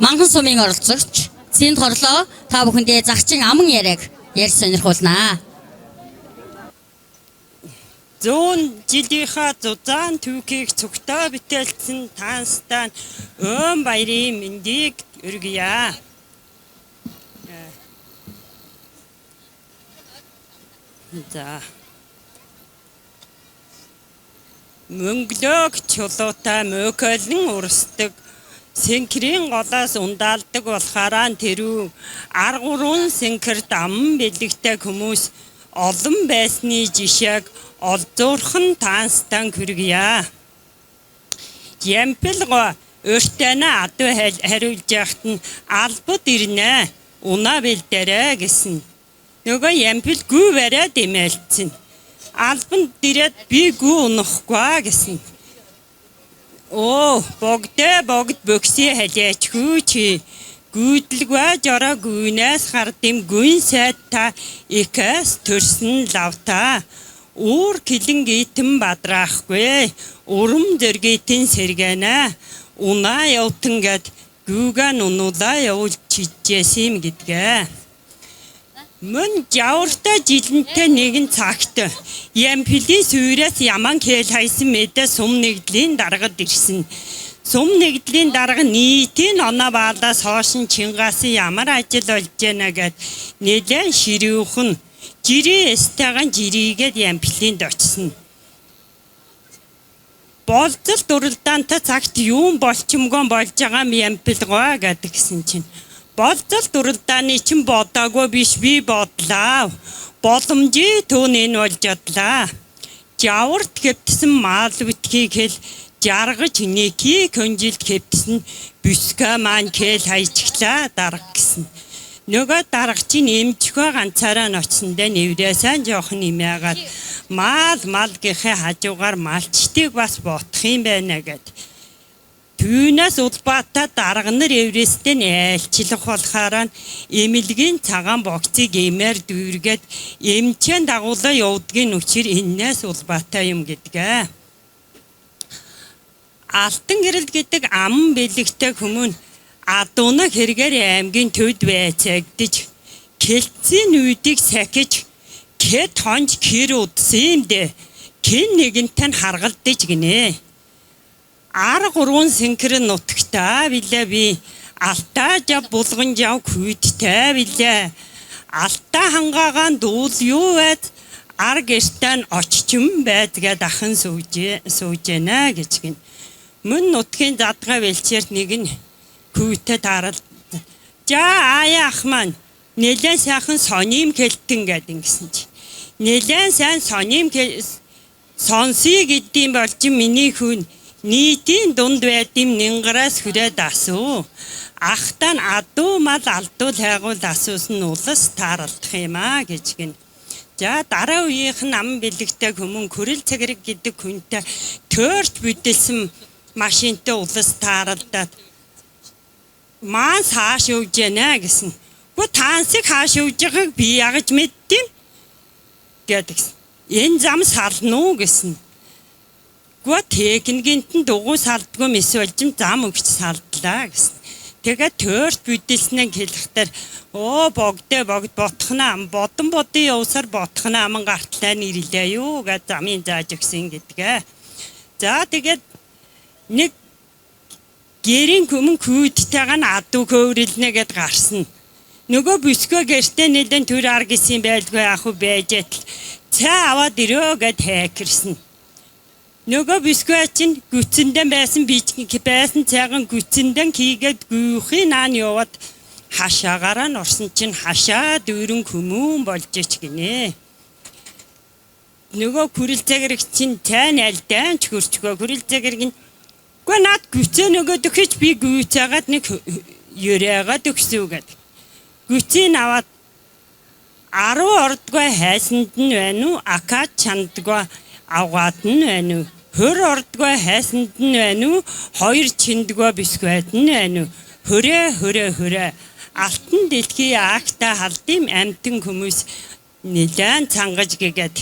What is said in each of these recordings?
Манхан сумын оролцогч Цэнд хорлоо та бүхэндээ загчин аман яриаг ярьж сонирхуулнаа. 100 жилийнхаа зузаан түүхийг цугтаа бүтээлсэн таанстаа өөн баярын мэндийг өргөе. За. Мөнглөөг чулуутай мөкөлн урсдаг сэнкрийн голоос ундаалдаг болохаараа тэрүү аргурун сэнкэрт аман бэлэгтэй хүмүүс олон байсны жишээг олзуурхан таанстан хүргье. Ямпилго өртөөнө адуу хариулж яхад нь албад ирнэ. Унаа бэлдэрэ гэсэн. Нөгөө ямпил гүү бариад дэмэлцэн. Албанд ирээд би гүү унахгүй гэсэн. Оо, богдээ богд бөксий халиачгүй чи. Гүйдэлгүй жороо гүйнээс хардим гүн сайд та икээс төрсөн лавта. Уур килэн гитэн бадраахгүй. Урам зоригитэн сэргэнэ. Унаа явтан гэд гүүгэн унуулаа явуулж чижээсэн юм гэдгээ. Мөн жавартай жилэнтэй нэгэн цагт Ямпилийн сүйрээс яман кэл хайсан мэдээ сум нэгдлийн даргад ирсэн. Сум нэгдлийн дарга нийтийн оноо баалаас хоошин Чингасын ямар ажил болж байна гэд нэлээд ширүүхэн жирийн эстайгаан жирийгээд Ямпилинд очсон. Болцол дуралдаантай цагт юун болчмгон болж байгаа юм Ямпилгоо гэдэг гисэн чинь. Болцол дуралдааны чинь бодоогүй биш би бодлаа. Боломжийн түүн энэ болж ядлаа. Жаварт хэвтсэн маал битгий хэл жаргаж некий көнжилд хэвтсэн бүсгэ маань кэл хайчглаа дарга гэсэн. Нөгөө дарга чинь эмчхөө ганцаараа ночсон дээр нэврээсэн жоохон имээгаад маал мал гэхээ хажуугаар малчтыг бас ботох юм байна гэд. Түүнээс улбаатай дарга нар эврестэй айлчлах болохоор эмнэлгийн цагаан богцыг эмээр дүүргээд эмчэн дагуулаа явдгийн учир эннээс улбаатай юм гэдгээ. Алтан гэрэл гэдэг аман бэлэгтэй хүмүүн Адууна хэрэгээр аймгийн төвд байцаагдаж Кэлцийн үдийг сахиж кэт хонж кэр удсан юм дээ. Кин нэгэнтэн харгалдаж гинэ. Ар гурван сэнкэр нутагтай билээ би. Алтаа жав булган жав күйдтэй билээ. Алтаа хангаагаан дүүл юу байд ар гэртэн оччим байдгаа дахин сууж суужэнэ гэж гин. Мөн нутгийн задгаа бэлчээрт нэг нь күйтэй таарал. За аяа ах маань нэлээд сайхан соним кэлтэн гэд ингэсэн чи. Нэлээд сайн соним сонсъё гэдгийм болж миний хүн нийтийн дунд байдим нингараас хүрээд асуу. Ахтаа нь адуу мал алдуул хайгуул асуусан нь улас тааралдах юм аа гэж гин. За дараа үеийнх нь ам бэлэгтэй хүмүүн күрэл цаграг гэдэг хүнтэй төөрч бүдэлсэн машинтай улас тааралдаад маань хааш явж гэнэ гэсэн. Гү таансыг хааш явж байгааг би ягж мэддэм гэдэгсэн. Энэ зам сална уу гэсэн. Гү техникэнтэн дугуй салдгүй мэс болжим зам өгч салдлаа гэсэн. Тэгээд төөрт бүдэлснээ хэлэхтэр оо богдээ богд ботхнаа бодон бодын явсаар ботхнаа аман гартлаа нэрлээ юу гэж замын зааж өгсөн гэдгээ. За тэгээд нэг гэрийн көмөн күйдтэйгээ нь адуу көөрөлнө гэд гарсан. Нөгөө бүсгөө гэртээ нэлэн төр ар гисэн байлгүй ах уу байж атал цай аваад ирөө гэд хайкирсэн. Нөгөө бүсгүй чинь гүцэндэн байсан бич байсан цайган гүцэндэн хийгээд гүйхийн наан яваад хашаагаараа нь орсон чинь хашаа дүүрэн хүмүүн болж ич гинэ. Нөгөө күрэл цагирэг чинь цайн альдаан ч хөрчгөө күрэл цагирэг нь үгүй наад гүцээ нөгөөд өгч би гүйцээгээд нэг ерээгээд өгсөв гэд. Гүцийг аваад 10 ордгой хайсанд нь байна уу? Ака чандгой авгаад нь байна уу? 20 ордгой хайсанд нь байна уу? Хоёр чиндгой бисгүйд нь байна уу? Хөрөө хөрөө хөрөө алтан дэлхий акта халдым амтэн хүмүүс нэлээд цангаж гэгээд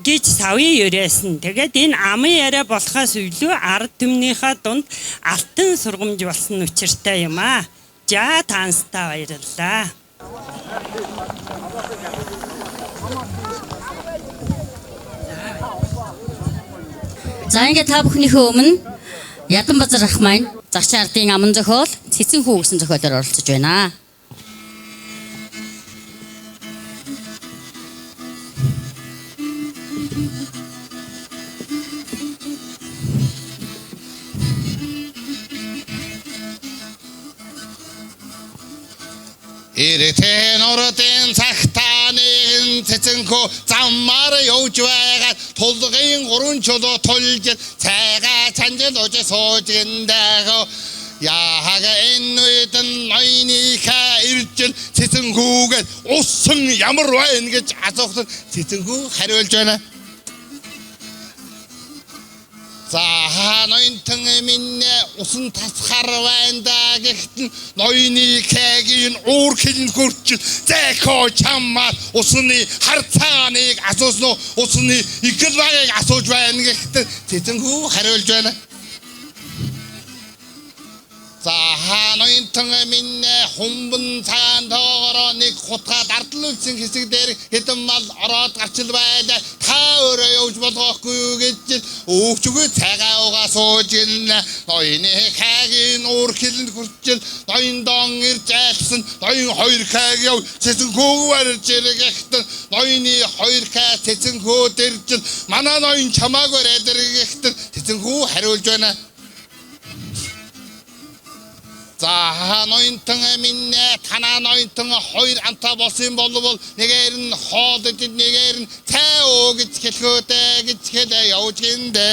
гэж савын ерээсэн. Тэгээд энэ амын яриа болохоос илүү ард түмнийхээ дунд алтан сургамж болсон учиртай юм аа. За таанстаа баярлалаа. За ингээд та бүхнийхээ өмнө Ядан базар ах маань зарчин ардын аман зохиол Цэцэн хүү гэсэн зохиолоор оролцож байна. Ирэтэн урдын цагтаа нэгэн цэцэнхүү заммаар явж байгаа тулгын гурван чулуу тулж цайгаа чанжил ууж сууж гиндээ. Яхаг энэ үед ноёныхаа ирж цэцэнхүүгээ усан ямар байна гэж асуухад цэцэнхүү хариулж байна. За ноёнтон минь усан тасхар байна да гэхтэн ноёны кэгийн уур хилэн хөрчил зэхо чаммаа усны харцааныг асуусан уу усны игэл багыг асууж байна гэхтэн цэцэнхүү хариулж байна. За ноёнтон минь хумбан цагаан тоогоороо нэг хутгаа дардал үлдсэн хэсэг дээр хэдэн мал ороод гарчил байлаа. Та өөрөө явж болгоохгүй юу гэж өөхчгөө цагаан угаа сууж гинэ. Ноёны хайгийн уур хилэнд хүрчил ноён дон ирж айлсан ноён хоёр хайг яв цэцэнхүүг барьж ирэгэхтэн ноёны хоёр хай цэцэнхүү дэржил манай ноён чамааг бариад ирэгэхтэн цэцэнхүү хариулж байна. За ноёнтон минь танаа ноёнтон хоёр амтаа болсон болвол нэгээр нь хоол идэж нэгээр нь цай уу гэж хэлхөөдэй гэж хэлээ явж гиндэ.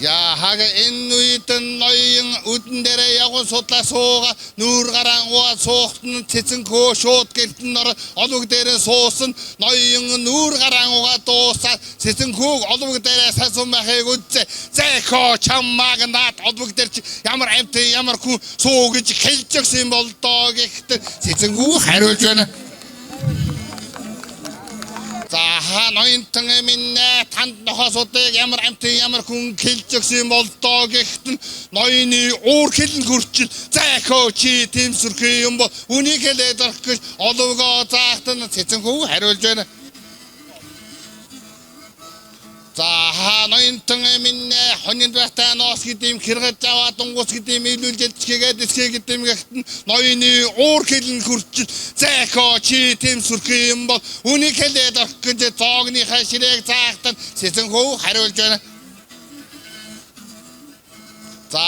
Яхаг энэ үед ноён үдэн дээрээ явган судлаа сууга нүүр гараангуа суухтан цэцэнхөө шууд гэртэн ор олог дээрээ суусан ноён нүүр гараангуа дуусаад цэцэнхөөг олог дээрээ сасун байхыг үзсэн. Зэхөө чаммаг наад олог дээр чи ямар амт ямар хүн суу гэж хэлж өгсөн бол доо гэхтэн цэцэнхүү хариулж байна. За ноёнтон минь танд нохосуудыг ямар амтын ямар хүн хэлж өгсөн юм бол доо гэхэд нь ноёны уур хилэн хөрчил зайхөө чи тийм сүрхий юм бол үнийг хэлээд орох гэж оловгоо заахт нь цэцэн хүү хариулж байна. За ноёнтон минь хонинд байхтай ноос гэдэм хэргэж аваад дунгуус гэдэм илүүлж элчгээгээд эсхэ гэдэм гэхэд нь ноёны уур хилэн хөрчил зайхөө чи тийм сүрхий юм бол үнийг хэлээд орох гэж зоогныхаа ширээг заахт нь цэцэн хүү хариулж байна. За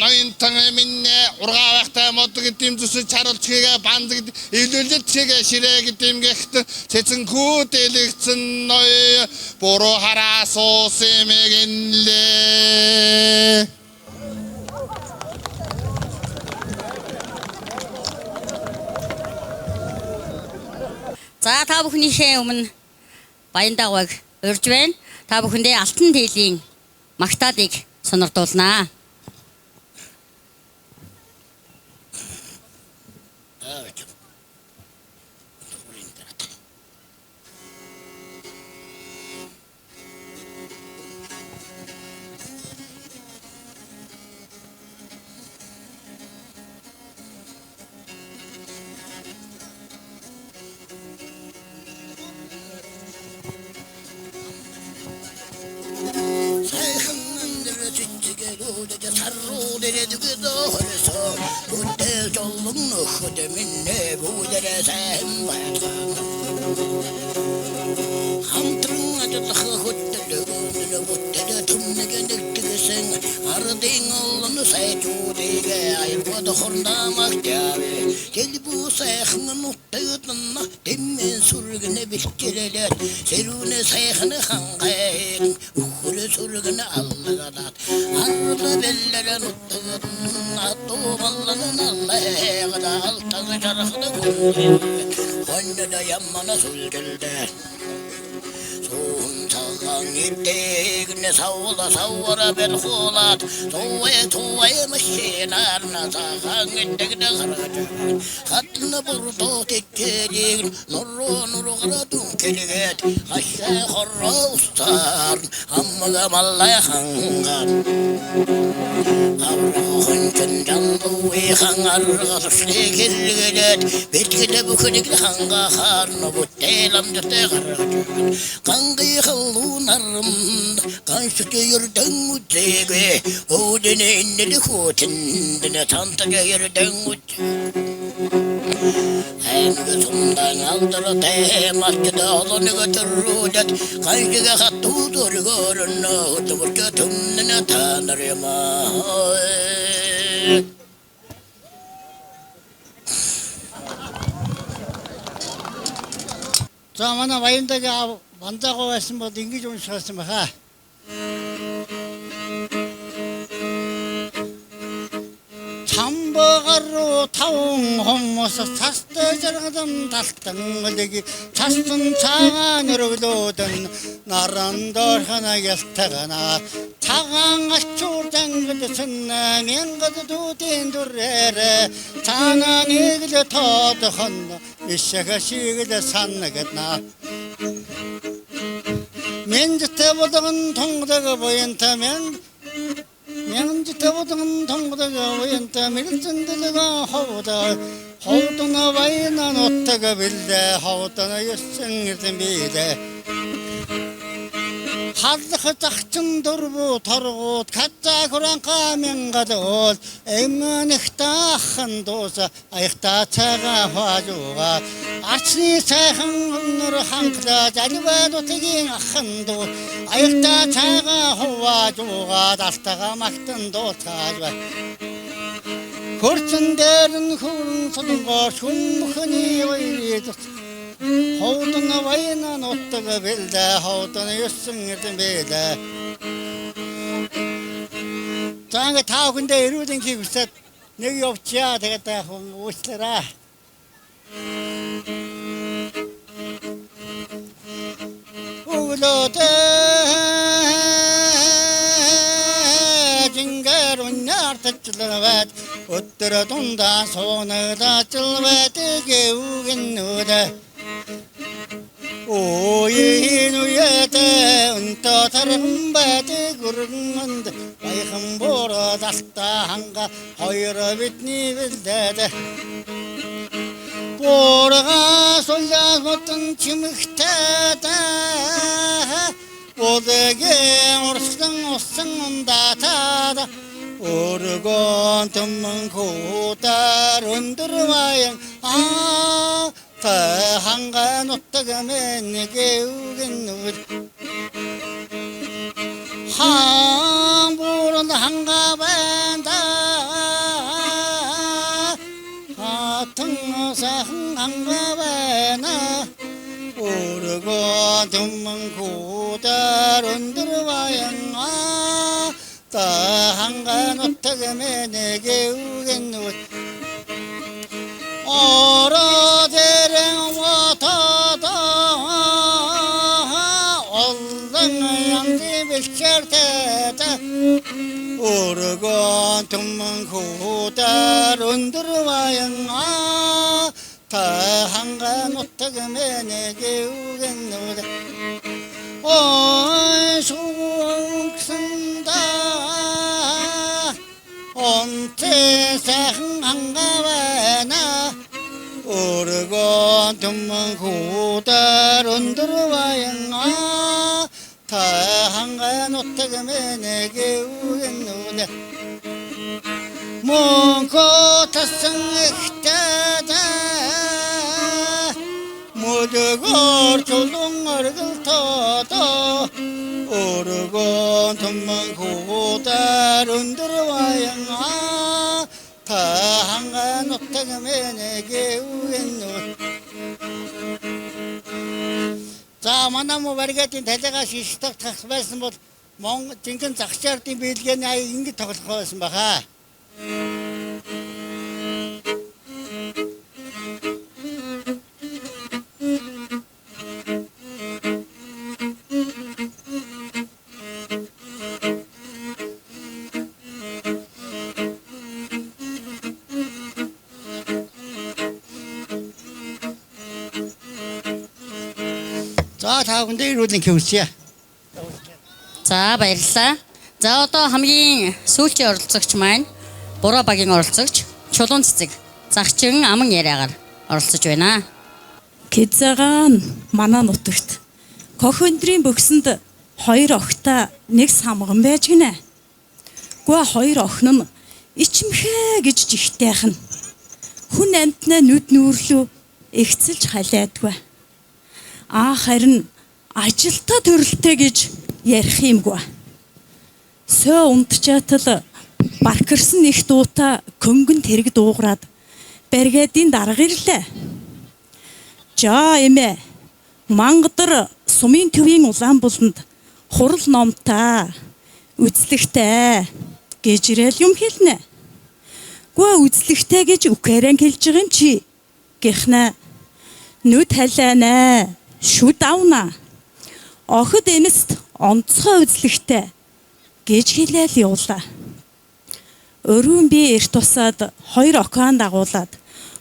ноёнтон минь ургаа байхтай мод гэдэм зүсэж харуулчгээ банд гэд илүүлэлтгээ ширээ гэдэм гэхэд цэцэн хүү дэлгцэн ноё буруу хараа суусан мэгэнлээ. За та бүхнийхээ өмнө Баяндагваг урьж байна. Та бүхэндээ алтан тээлийн магтаалыг сонирдуулнаа. За манай Баяндагийн мандаагаа байсан бол ингэж уншсан баха. Чамбагаруу таван хүмүүс цастай жаргадан талтан лэг цастан цагаан өрөглөөдөн наран дорхона ялтагана цагаан ачуур зангидсан мянгад дүүдийн дүрээр цаана нэг л тоодхон ишэх шиг л санагдна. Мэнжтэй болгон тондог буянта мянжтэй болгон тондог буянта мэлзэндэлэг ховдо ховдоно баяна нутаг бэлдэ ховдоно ёсон эрдэн билээ. Халах захчин дөрвөө торгууд каза хуранга мянгад уул эмнэгтаахан дууса аягта цагаан хажууга арчны сайхан өнөр ханглаа заливаа нутгийн ахан дуу аягта цагаан хуваажууга далтага магтан дууцгааж бай. Хөрцөн дээр нь хөрөн солонгоор шүмхний баярыг ховдон баяна нутаг бэлдэ ховдон ёсон эрдэн бэлээ. За ингээ та бүхэндээ эрүүл энхийг хүсээд нэг явчихъя. Тэгээд та хүн уучлаарай. Өглөөдөө жингэр уняртчлавад өдөр дундаа суунаглаачилвэдэг үгэннүүдэ. Үеийн үетэй өнтө тархан байдаг өргөнд баяхан буураа далтаа ханга хоёр бидний бэлдээд буурга сулаас модон чимэгтэй Бүлгийн урсан усан ундатаад өргөн түмэн хүүдэр өндөр ваян аа ханга нутаг минь гэвгэн нүл хан буран ханга байна хатан сайхан ханга байна өргөн түмэн хүүдэр өндөр ваян аа ханга нутаг минь гэвгэн нүл Ородэрэн ватада олон янзын бэлчээртэй өргөн түмэн хүүдэр өндөр ваян ханга нутаг минь гэвгэн нүл ой шүүгсэндэ онцгой сайхан ханга байна өргөн түмэн хүүдэр өндөр ваян ханга нутаг минь гэвгэн нүл мөнхө тасан ихтэй мөдөгөр чулуун оргилтоо өргөн түмэн хүүдэр өндөр ваян ханга нутаг минь гэвгэн нүл. За манай муу баригатын талигаа шишдэг тах байсан бол Монгол жинхэнэ загч ардын биелгээний аяг ингэж тоглох байсан баха. За та бүхэндээ эрүүлэн хүсье. За баярлалаа. За одоо хамгийн сүүлчийн оролцогч маань Буруу багийн оролцогч Чулуун цэцэг загчин аман яриагаар оролцож байна. Кизагаан манай нутагт кох өндрийн бөгсөнд хоёр охтой нэг самган байж гинэ. Гүа хоёр охин нь ичмхээ гэж жигтэйх нь. Хүн амтнаа нүд нүүрлүү эгцэлж халиадгүй. Аа харин ажилтаа төрөлтэй гэж ярих юмгүй. Сой унтчаатал баркарсан их дуута көнгөн тэрэг дуугараад баригадын дарга ирлээ. Жаа эмээ мангадар сумын төвийн улаан буланд хурал номтой үзлэгтэй гэж ирээл юм хэлнэ. Гүа үзлэгтэй гэж үхээрэн хэлж байгаа юм чи гихнэ. Нүд халианаа шүд авна. Охид эмэст онцгой үзлэгтэй гэж хэлээл явуулаа. Өрүүн би эрт тусаад хоёр океан дагуулад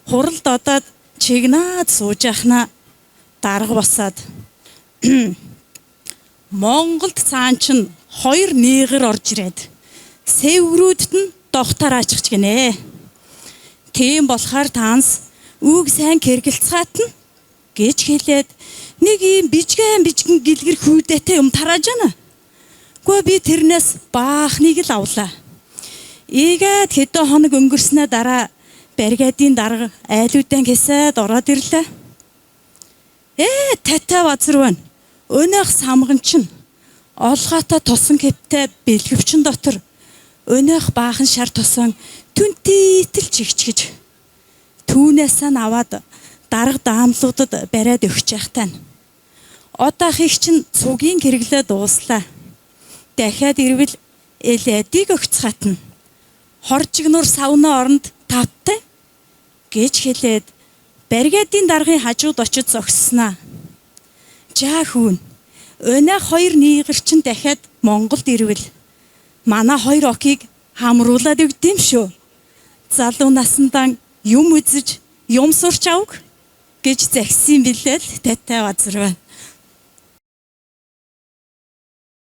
хурал додоод чигнаад сууж яхна дарга босоод Монголд цаан чинь хоёр нийгэр орж ирээд сэврүүдэд нь догтараачих гинэ. Тийм болохоор таанс үүг сайн кэргэлцгаатна гэж хэлээд нэг ийм бижгэн бижгэн гэлгэр хүйдэтэй юм тарааж байна. Гэхдээ би тэрнээс баахныг л авлаа. Ийгээд хэдэн хоног өнгөрснөө дараа баригадын дарга айлуудан хэсээд ороод ирлээ. Татай базар байна. Өнөөх самган чинь олгоотой тусан хэвтэй бэлгэвчин дотор өнөөх баахан шар тусан түнтийтэл чигчгэж түүнээсээ аваад дарга даамлуудад бариад өгч яхтай. Одоо их чинь цугийн хэрэглээ дууслаа. Дахиад ирвэл элэдийг өгцгаатна. Хоржигнуур савны оронд тавтай гэж хэлээд баригадын даргын хажууд очиж зогсснаа. Жаа хүүн. Өнөө хоёр нийгэр чинь дахиад Монголд ирвэл манай хоёр охийг хамруулад өгдөм шүү. Залуу насандаа юм үзэж, юм сурч авг гэж загсан билээ л татай базар байна.